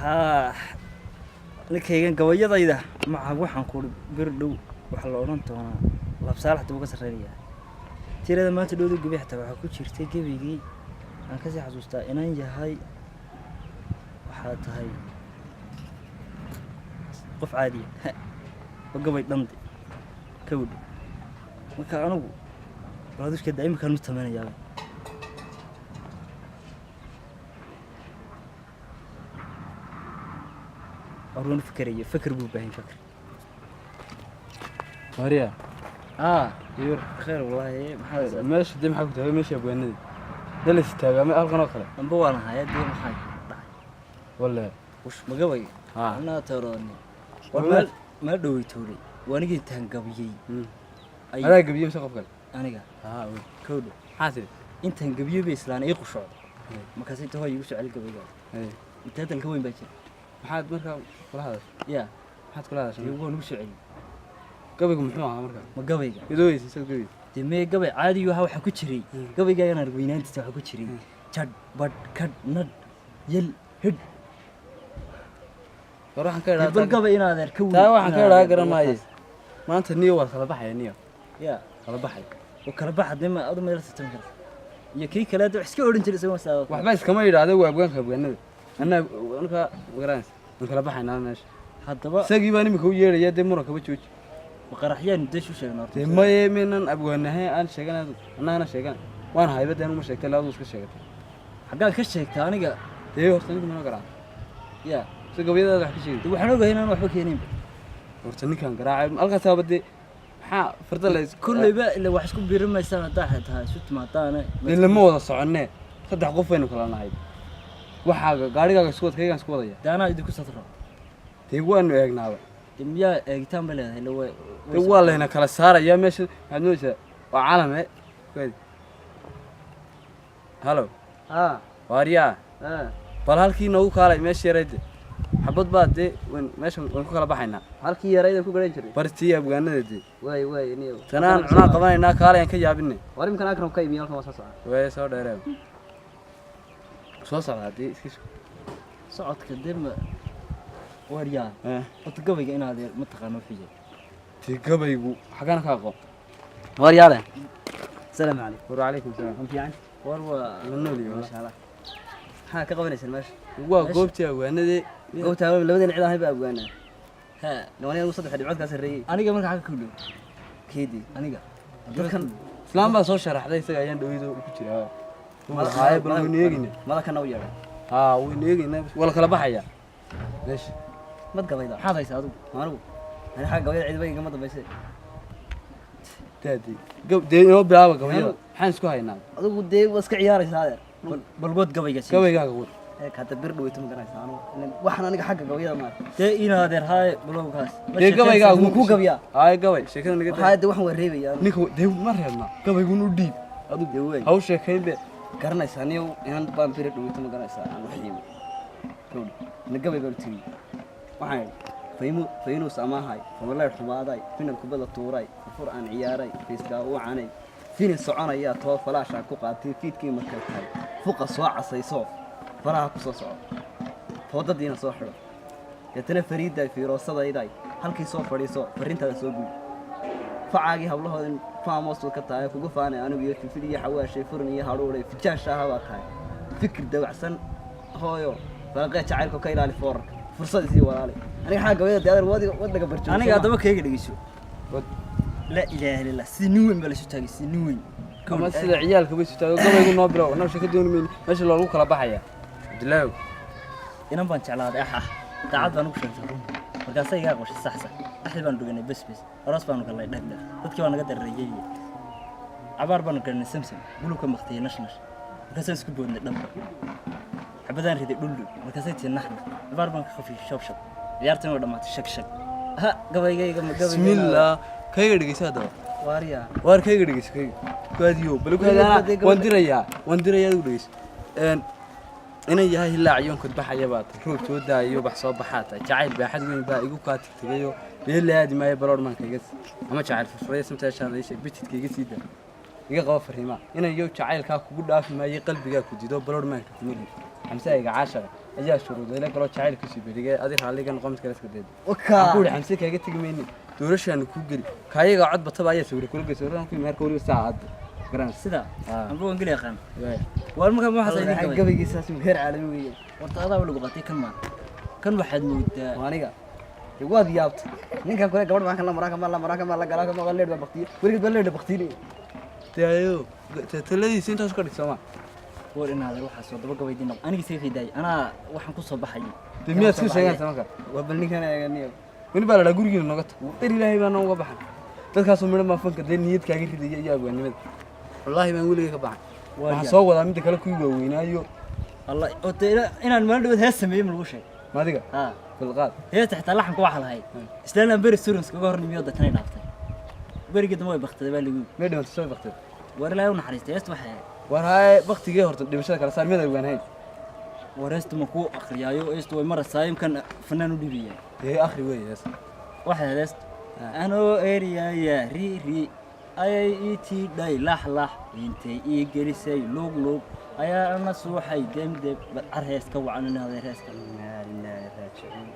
Haa, ninkaygan gabayadayda maca waxaan kuhi bir dhow waxaa la odhan doonaa Labsaalax daba ka sarreynaya tirada maanta dhowda gebi. Xataa waxaa ku jirtay gebigii aan kasii xasuustaa inan yahay waxaa tahay qof caadiya oo gabay dhande kawdho. Marka anigu baladushkeeda iminkaan mid samaynayaaba. War fikerayo, feker buu baahan feker. Maria. Aa. Yur. Khayr wallaahi, maxaa? Meesha dee maxaa ku taagay? Meesha abwaanadii dee la istaagaa ma halkan oo kale? Amba waan ahaaya dee, maxaa dhacay? Walle. Ush magabay. Haa. Anaa tooroni war meel meel dhowey toolay waa anigii intaan gabiyey. Adaa gabiyey mise qof kale? Aniga. Haa. Kowdho. Maxaa tiri? Intaan gabiyey bay islaan ii qushocday, markaas inta hooy igu soo celi gabaygaada. Intaa dalka weyn baa jira. Maxaad markaa kula hadashay? Ya. Maxaad kula hadashay? Dee waan ugu soo celiyey. Gabaygu muxuu ahaa markaa? Ma gabayga? Idooyeysa isaad gabayga. Dee mee, gabay caadiyu ahaa. Waxaa ku jiray gabayga inaan weynaantiisa waxaa ku jiray jadh badh kadh nadh yel hidh. War waxaan ka Dee bal idhaa gabay in adeer ka weyn. Taa waxaan ka in idhaa adeer garan maaye maanta. Niyo waa kala baxaya niyo. Ya. Kala baxay. Oo kala baxa dee, ma adu meel tartami karta iyo kii kale hadda wax iska odhan jiray isagoo saa. Waxba iskama yidhaahdo, waa abwaanka abwaanada. Anaa markaa magaranaysa waan kala baxaynaa meesha. Haddaba. Isagii baan imika u yeedhaya dee, muran kaba jooji. Ma qaraxyaan desh u sheegna horta? Dee maye, maynan abwaanahay aan sheeganay, annagana sheeganay waan hayba dee. Anuma sheegtay, laadu iska sheegatay. Xaggaad ka sheegtaa aniga? Dee horta ninku mana garaaca. Ya. Se gabayadaada wax ka sheegay. Dee waxaan ogahay inaan waxba keenaynba. Horta ninkan garaacay halkaasaaba dee maxaa farda la is Kolleyba ila wax isku biirin maysaan haddaa tahay isu timaadaane. Dee lama wada soconnee, saddex qof baynu kala nahay. Waxaaga gaarigaaga isku wad, kaygaan isku wadaya. Dee anaa idinku satro. Dee waanu eegnaaba. Dee miyaa eegitaan ba leedahay ila way? Dee waa layna kala saarayaa meesha. Maxaad moodaysaa? Waa calame. Halo. Haa. Waaryaa. Haa. Bal halkii noogu kaalay meesha yarayde xabad baa dee wayn meesha waan ku kala baxaynaa. Halkii yaraydan ku garan jiray. Bartii abwaanada dee. Waay waay niyo. Tanaan cunaa qabanaynaa, kaalay aan ka yaabine. War imkan Akram ka imi, halkan waa soo socda. Way soo dheereen, soo socdaa dee, iska sug. Socodka dee ma waaryaa? Eh. Horta gabayga inaad ma taqaano wuxuu yahay? Dee gabaygu xaggana ka aqoon. War yaale. Salaamu calaykum. War calaykum salaam. Ma fiican? War waa. La nool iyo Masha Allah. Maxaa ka qabanaysaan meesha? Waa goobtii abwaanadee. Goobta labadan cid ahay baa abwaanaa. Ha. Nimanada ugu saddex dhibcood ka sarreeyay. Aniga marka xagga ku dhow. Keedii. Aniga. Dadkan Islaam baa soo sharaxday, isaga ayaan dhaweydo ku jiraa. Haye, bal waynu eegaynaa. Mada kana u yeedhay. Haa, waynu eegaynaa, waa la kala baxayaa meesha. Mad gabayda. Maxaad haysaa adigu? Anigu. Ani xagga gabayda cid bay igama dambaysay. Daadii gab dee inoo bilaaba gabayada, maxaan isku haynaa? Adigu dee waa iska ciyaaraysaa adeer. Bal wad gabayga sii. Gabaygaaga wad. Ee hadda bir dhaweyto ma garanaysaa anigu. Waxaan aniga xagga gabayada ma. Dee inaad haye bilowgaas. Dee gabaygaagu. Wuu ku gabiyaa. Haye, gabay sheekada naga Waxaa daa. dee waxaan waa reebayaa. Ninka dee ma reebna, gabaygun u dhiib adigu. Dee wey. Ha u sheekayn be. Garanaysaa niyow inan baan bira dhaweyto ma garanaysaa aan wax xiimo. Gabadha na gabay baan u tiriyey. Waxaan idhi faymu faynuus amaahay famaleer xumaaday final kubadda tuuray furfur aan ciyaaray fiiskaa u canay finin soconaya too falaashaa ku qaatay fiidkii markay tahay fuqa soo casayso faraha ku soo soco foodadiina soo xidho deetana fariidday fiiroosadayday halkii soo fadhiiso farrintaada soo guud facaagii hablahoodan faamoostu ka tahay kugu faanay anigu iyo fifid iyo xawaashay furin iyo hadhuudhay fijaan baa tahay fikir dawacsan hooyo falaqee jacaylku ka ilaali foorarka fursad isii walaalay aniga xagga gabayada dee adeer wadiga waddaga barjoogo. Aniga haddaba kayga dhegeyso. Wad. Laa ilaaha illallah, sidii nin weyn baa la isu taagay, sidii nin weyn. Ama sida ciyaalka bay sutaago. Gabaygu noo bilow, annaga sheeka dooni mayno, meesha loogu kala baxaya Cabdillaahi. Inan baan jeclaaday, ah ah, daacad baan ugu sheegtay run, markaasay iga aqbashay sax sax. Axdi baanu dhiganay bes bes, aroos baanu galnay dhag dhag, dadkii baa naga dareerayay, cabaar baanu galnay samsam, gulubka maqtiyay nash nash, markaasaan isku boodnay dhanba, xabadaan riday dhuldhul, markaasay tii naxna, cabaar baan ka khafiyay shab shab, ciyaartan waa dhammaatay shag shag. Ha gabaygayga ma gabayga? Bismillah, kayga dhegeysa haddaba. Waariya. Waar kayga dhegeyso, kayga kaadiyo bal Gabayga- waan dirayaa, waan dirayaa, adigu dhegeyso. Een inan yahay hilaaciyoon kodbaxaya baa tahay, roob soo daayo bax soo baxaa tahay, jacayl baaxad weyn baa igu kaa tigtigayo, beel la aadi maayo baloor maanka iga sii ama jacayl furfuraya samteeshaada ii sheeg bijidka iga sii daa iga qaba fariimaa inan yow jacaylkaa kugu dhaafi maayo qalbigaa ku dido baloor maanka kuma rid. Xamsahayga caashaqa ayaa shuruuday la kaloo jacaylkiisu berigay adi raalliga noqon mid kale iska dayda. Wakaa. Waxaan ku yidhi Xamse kaaga tegi mayne, doorashaanu kuu geli, kaayaga cod bataba ayaa sawir kula gey, sawiradan ku meherka weliba saacadda garanaysa. Sida Ah. anba waan geli yaqaan. Waay. Waar markaa ma waxaas idin gabay? Gabaygiisaas heer caalami weeye. Horta adaa lagu qatay kan maan. Kan waxaad moodaa Waa aniga. Dee waad yaabtay ninkan kule gabadh baan kan la maraa, kan baan la maraa, kan baan la galaa, kan baan leedh baan baktiye, weligeed baan leedha baktiinaya. Dee ayo dee taladiisa intaas ka dhig soomaa. War inaad waxaas oo daba gabaydii noqon. Aniga isaga fiidaay. Anaa waxaan ku soo baxayay. Dee miyaad isku sheeganaysaa marka? Waa bal ninkan eeganiyo. Weli baa la dhaa gurigiina nooga tag, dar ilaahay baa nooga baxan, dadkaasoo midhan baa fanka dee niyad kaaga ridaya iyo abwaanimada, wallaahi baan weligay ka baxan. Waa waxaan yaa. Soo wadaa midda kale kuwii waaweynaayo. Allah, oo dee inaan maalin dhawaad hees sameeyey ma lagu sheegay? Maadiga? Ha. Bilqaad. Heesta xitaa laxanka waxaa lahayd. Islaan aan beri surins kaga hor nimiyo dadkanay dhaaftay. Berigii dambe way baktiday baa lagu yidhi. May dhimantay soo baktay? War ilaahay u naxariistay, heesta waxay ahayd. War haye, baktigee horta dhimashada kala saar, mid abwaan hayn. War heesta ma kuu akhriyaayo, heesta way marasaayo kan fanaan u dhiibaya. Dee akhri weeye hees. Waxay ahayd heesta. Anoo eriyaya ri ri ayay ii tiidhay lax lax intay ii gelisay lug lug ayaa ana suuxay demdeb car hees ka wacan in adeer heeska. Innaa lillaahi raajicuun.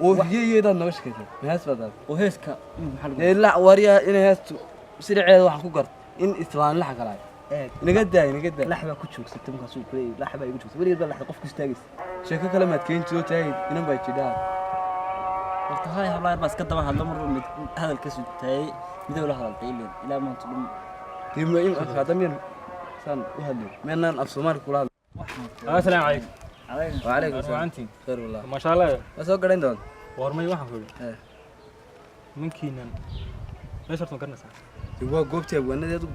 Oo riye iyadaa nooga sheekaysay, ma hees baad aad? Oo heeska maxaa lagu Dee la waryaa inay heestu siliceeda waxaan ku gart in islaan laxa kalaay. Eeg. Inaga daa, inaga daa. Lax baa ku joogsatay markaasuu ku leeyahay lax baa igu joogsatay, weligeed baa laxda qof ku istaagaysa. Sheeko kale maad keeni soo taagid inan baa jidhaa. Horta haay hablaar baa iska daba hadla marba mid hadal ka sutaayay midow la hadaltay ileen ilaa maanta dhan. Dee ma in hadda miyan saan u hadlo meenaan af Soomaali kula hadlo. Asalaamu calaykum. Calaykum. Wacalaykum salaam. Wacantiin. Khayr wallah. Maasha Allah. Waa soo garayn doonta. Warmay waxaan ku yidhi. Eh. Ninkiinan meesha horta ma garanaysaa? Dee waa goobtii abwaanadeedu,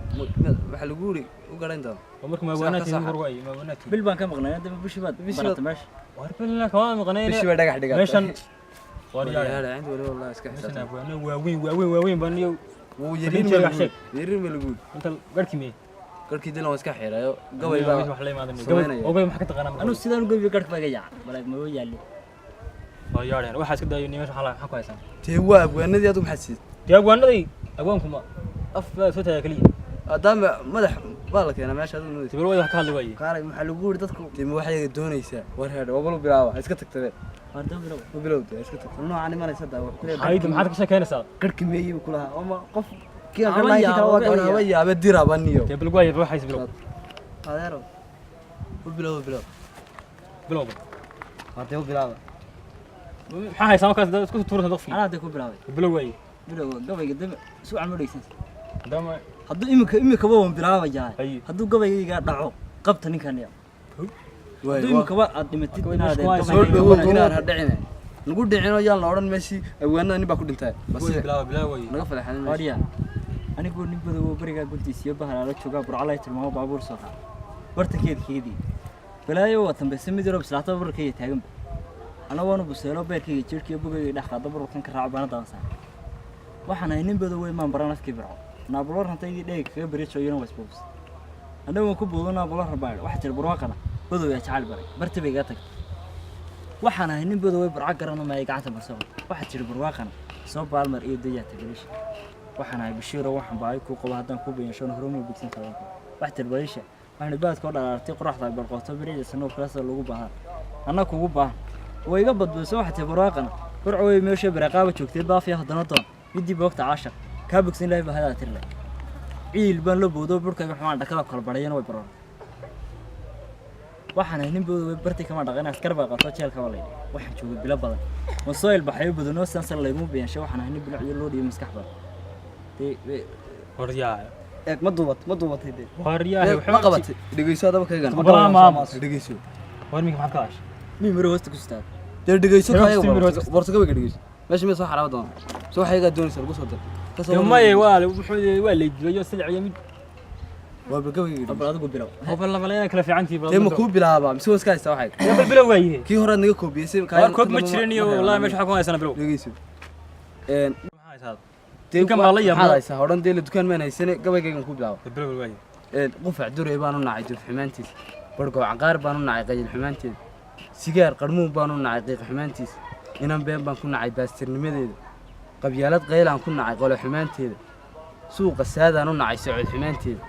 waxaa lagu yiri u garayn doona. Waa marka Saa ka maagwaanaadtiin saxa. hor waay maagwaanaadtiin. Bil baan ka maqnay hadda, bishii baad Bishii barata meesha. War bilaa kama maqnayne. Bishii baa dhagax dhigatay. Meeshan war yaa. Yaala inta wali wallahi iska Meeshan xisaabtan. abwaano waaweyn waaweyn waaweyn baan iyo Wuu Fariin yariin sheeg, ma wax lagu sheeg. Yariin ma lagu Inta garhkii miyey? Garkii dilan waa iska xirayo gabay Meesha baa wax la imaadan. samaynaya. Gabay ogay maxaa ka taqaanaa marka? Anuu sidaan u gebiyo garhka baa iga yaaca bal ma yaalli. Waa yaadheen waxaa iska daayo meesha maxaa ku haysan? Dee waa abwaanadii, adigu maxaad siisay? Dee abwaanaday abwaanku ma af baa soo taagaa kaliya. Maadaama madax baa la keenaa meesha adigu nudaysa. Tibir way wax ka hadli waaye. Kaalay, maxaa lagu yidhi dadku? Dee ma waxay doonaysaa war heedha waa balu bilaaba ha iska tagtabe. Waar daba bilow. U bilowda ha iska tagta. Noocan imanaysa daa wuxuu ku leeyahay. Hayda maxaad ka sheekeynaysaa? Garhki meeyey buu ku lahaa oo ma qof kii aan Ama garlahayn kii kale waa yaabo, War haba gabayaya. yaabe diraba niyo. Dee bal waay waxays bilow. Adeero. U bilow, u bilow. Bilowba. Waa dee u bilaaba. Maxaa haysaa markaas dad isku tuuraysa dadkii? Anaa hadda ku bilaabay. Bilow waaye. Bilow gabayga dambe si wacan ma dhegeysanaysa. Maadaama Hadduu imikaba waan bilaabayaa. Haye. Hadduu gabaygayga dhaco qabta ninkan ya. Waay, Hadduu imikaba aad dhimatid Waa- inaad waa- soo gabayga dhawow dhaco. inaan ha dhicine nagu dhicino yaan la odhan meeshii abwaanada nin baa ku dhintay bas. Way bilaaba bilaaba waaye. Naga faleexanin meesha. Waarya anigoo nin badow berigaa guntiisa iyo bahalaala joogaa burcalay tilmaamo baabuur soo raaca bartankeeda keedii balaayo waa tambeyse mid yaroo bislaataba bararkayga taaganba ana waanu buseelo beerkayga jirhkiiyo bogayga dhex qaada bararkan ka raaco baana daban saara waxaan ahay nin badow wey maan baran afkii birco naabulo rantaydii dheega kaga berijo iyana waa isbuubs annagu waan ku boodo naabulo rabaa waxaa jira barwaaqana badow yaa jacayl baray barti bay iga tagtay waxaan ahay nin badow wey burco garana maaya gacanta barsoo waxaa jira barwaaqana soo baalmar iyo dayaa tagalisha waxaan ahay bashiiro waxaan baahi kuu qabo haddaan kuu bayanshoon horuma bogsan karaa wax tirbalisha waxaan baadkoo dhalaartay qoraxda ay barqooto biriida sanoo kalaasa lagu baahan anna kugu baahan way iga badbayso waxaa tiri barwaaqana barco wey meesha baraqaaba joogtay baafiya haddana doon midii boogta caashaq kaa bogsan ilaahay baa hadaa tirle ciil baan la boodo burkayga xumaan dhakada kala badhayana way baroortay waxaan ahay nin boodo way barti kama dhaqan askar baa qabto jeelka waa laydhi waxaan joogay bilo badan ma soo ilbaxayo badanoo sansan layguma bayanshay waxaan ahay nin bilic iyo loo dhiyo maskax badan dee War yaa. Eeg, ma duubat ma duubatay dee. War yaa. Ma qabatay dhegeyso haddaba kaygan. Balaa maama. Dhegeyso. War minka maxaad ka hadashay? mimiro hoosta ku sitaa. Dee dhegeyso Soo kaayaga soo borto borto gabayga dhegeyso meesha mid soo xaraaba doona soo waxaygaa doonaysa lagu soo dar ka soo Dee maye waa wuxuu waa la dilayo silic iyo mid. Waa bal gabayga dhegeyso. Bal adigu bilow. Oo bal la kala fiicantii bal. Dee ma kuu bilaabaa mise waa iska haystaa waxay? Dee bal bilow waaye. Kii horead naga koobiyey. War koob ma jirin iyo wallahi meesha waxaa ku haysanaa bilow. Dhegeyso Maxaa haysaa? Dee Ninkan baa la yaabaa. maxaad haysaa odhan dee la dukaan maan haysane gabaygaygan kuu bilaaba. Dee bilow waaye. Qufac durey baan u nacay duuf xumaantiisa, bargooc caqaar baan u nacay qayil xumaanteeda, sigaar qarmuun baan u nacay qiiq xumaantiisa, inan been baan ku nacay baastirnimadeeda, qabyaalad qaylaan ku nacay qole xumaanteeda, suuqa saadaan u nacay socod xumaanteeda.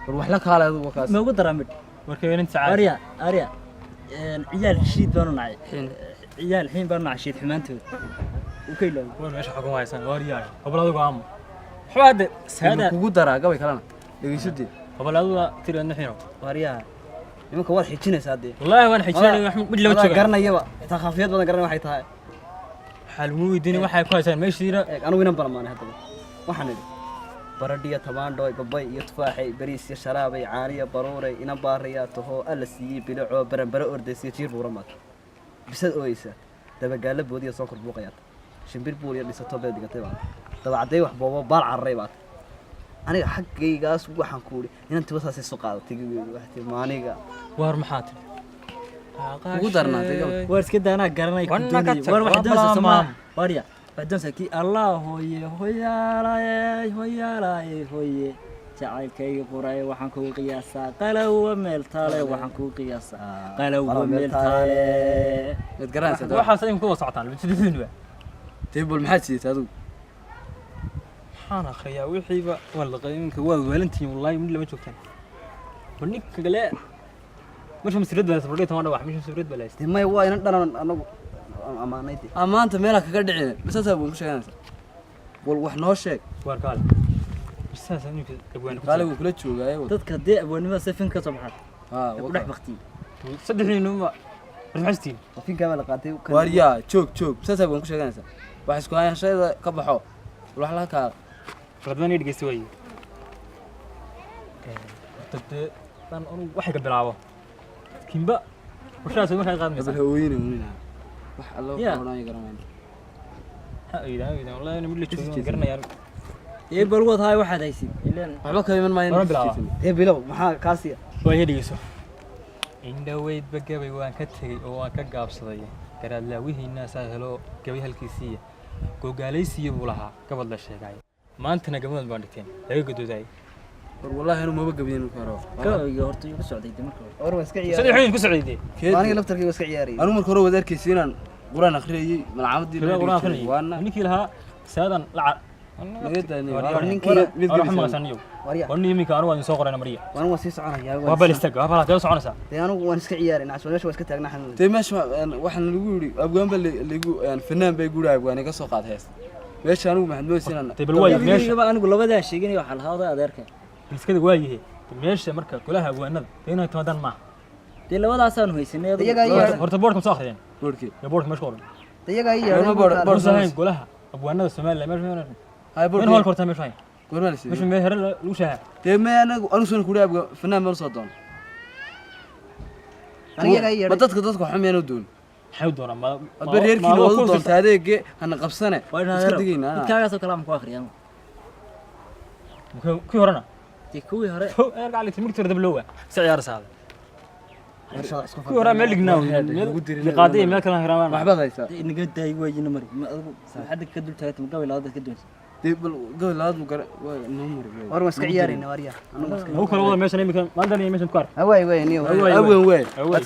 War wax la kaalay adugu kaas. Ma ugu daraa midh? Warka inta saacad. Arya arya. Ciyaal shiid baanu nacay, ciyaal xiin baanu nacay, shiid xumaantood uu ka ilaaway. War meesha xukun haysan war yaar habal adigu aamo waxba hadda saada. Kugu daraa gabay kalena, dhegeyso dee. Habal adigu tiri adna xiino. Waaryaha, nimanka waad xijinaysaa dee. Wallaahi waan xijinay, wax mid lama Wadaa jooga. Garanayaba xitaa khaafiyad badan garanay waxay tahay. Waxaa lagu weydiinay waxay ku haysaan meeshiina. Eeg, anigu inan barmaanay haddaba. Waxaan idhi: baradhiya tamaandhoy, babay iyo tufaaxay, bariis iyo sharaabay, caaniya baruuray, inan baarayaa tahoo alla siiyey bilicoo baranbaro ordaysiyo jiir buura maata, bisad ooyeysa, dabagaalo boodiya soo kor buuqayaata, shimbir buur iyo dhisato beed dhigatay baata, dabacday wax boobo baal cararay baata. Aniga xaggaygaas waxaan ku idhi inan tibasaasay soo qaadatay, waxay tihi maaniga. War maxaa tiri? Ugu darnaatay gabay. Waar iska daanaa garanay ku Wanna ka doonayay. tag, Waar waxay waa doonaysaa balaa somaa maam. waarya, waxay doonaysaa kii allah hooye hoyaalay hoyaalay hooye jacaylkayga quray, waxaan kugu qiyaasaa qalowa meel taale, waxaan kugu qiyaasaa qalowa meel taale. Waad garanaysaa. Waxaas idinku ku wada socotaan sidiinba. Dee bal maxaad sidatay adigu? Maxaan akhriyaa? Wixiiba waan laqay iminka. Waa waalantihiin wallaahi, mid lama joogtaan. War ninka kale meesha masirad baa fadhiya toban dhawax, meesha masirad baa la haystay. Dee maya, waa inan dhanan anagu ammaanay dee. Maanta meelaa kaga dhicin masaasaa buu ku sheeganaysaa. Wal wax noo sheeg. Waar kaale, saas iminka abwaan ku Kaale wuu kula joogaaye wad. Dadka dee abwaanimada safin ka soo baxaad Haa. ee ku dhex baktiyey. Saddexdiinuba war maxastiin? Finkaa baa la qaatay. Waaryaa, joog joog, masaasaa baan ku sheeganaysaa. Wax isku hayanshayada ka baxo, bal wax laga kaala. Radban ii dhegeysta waaye. Horta dee dan anugu waxay ka bilaabo kimba warshahaas markaa Bal qaadmaysaa. ha ooyina oynina, wax alla Yeah. wax odhanaya garanayna. Ha oyda, ha oyda, wallahi mid la joogo waan garanayaa. Ee bal wad haay waxaad haysid ileen. Waxba ka iman maayo. Hore bilaaba. Dee bilow, maxaa kaasiya? Waa iga dhegeyso. Indhoweydba gabay waan ka tegey oo waan ka gaabsaday, garaadlaawihiinaasaa helo gabay halkiisiiya gogaalaysiiya buu lahaa gabad la sheegay, maantana gabadan baan dhigteen laga gadoodaay. War wallahi inuu maba gabiyin marka hore. Gabayga horta igu socday dee marka hore. War waan iska Saddex ciyaaray. weyn ku socday dee. Aniga laftarkayga waa iska ciyaarayay. Anigu marka hore waad arkaysa inaan quraan akhriyayey malcaamadii. Kala quraan akhriyay. Waana ninkii lahaa saadan laca. Naga daanay. War ninkii- Mid war gabaysan. maqasaniyo. Warya. War iminka anigu waan soo qorayna mariya. Waan sii soconayaa. Waa bal istag, waa bal hadee soconaysaa. Dee anigu waan iska ciyaaray nacas, meesha waa iska taagnaa xanuun. Dee meesha waxaan lagu yidhi abwaan baa lagu fanaan bay guri abwaan iga soo qaad heesta meesha. Anigu maxaad moodaysa inaan Dee bal waayo meesha. Gabayga anigu labadaa sheeganaya waxaa lahaa oday adeerka. Bal iskada waayihe meesha marka golaha abwaanada dee inay timaadaan maaha. Dee labadaasaanu haysanay adigu. Iyagaa yeedhay. Horta boardka ma soo akhriyeen? Boorkii. Dee boardka meesha ku qoran. Dee iyagaa ii yeedhay. Warma boor- boor- Muuse ahayn golaha abwaanada Somaliland meesha hay meel boorkii hoolka horta meesha hayn. Goormaa la siiyey? Meesha meel hore lagu shaaha. Dee me anagu anigu soo kuri abwaan fanaan baan usoo doon. Aniga iyagaa ii Ma yeedhay. dadka waxba miyaanu doon? Maxay u doonaa ma Adba reerkiina waad u doontaa adeege hana qabsane. Waa in iska adeero digaynaa. midkaagaasoo kale aan ku akhriyaa. Kii horena. Dee kuwii hore. Eerka cali timirta hore dab loowa si ciyaar saada. Calooshaada isku Kii hore meel dhignaa. Meel ugu dirin. Meel qaaday meel kale hiraamaan. Waxbaad haysaa. Dee inaga daay waayina mari ma adigu xadda ka dul taagta ma gabay labadaad ka doonaysa? Dee bal gobol labaad mu gara waa noo mari. War waan iska ciyaarayna warya. Anigu waan iska Lagu kala wada meeshan iminka maanta iyo meeshan ku ark. Ha waay waay niyo. Waay, waay. Abwaan waay. Waay.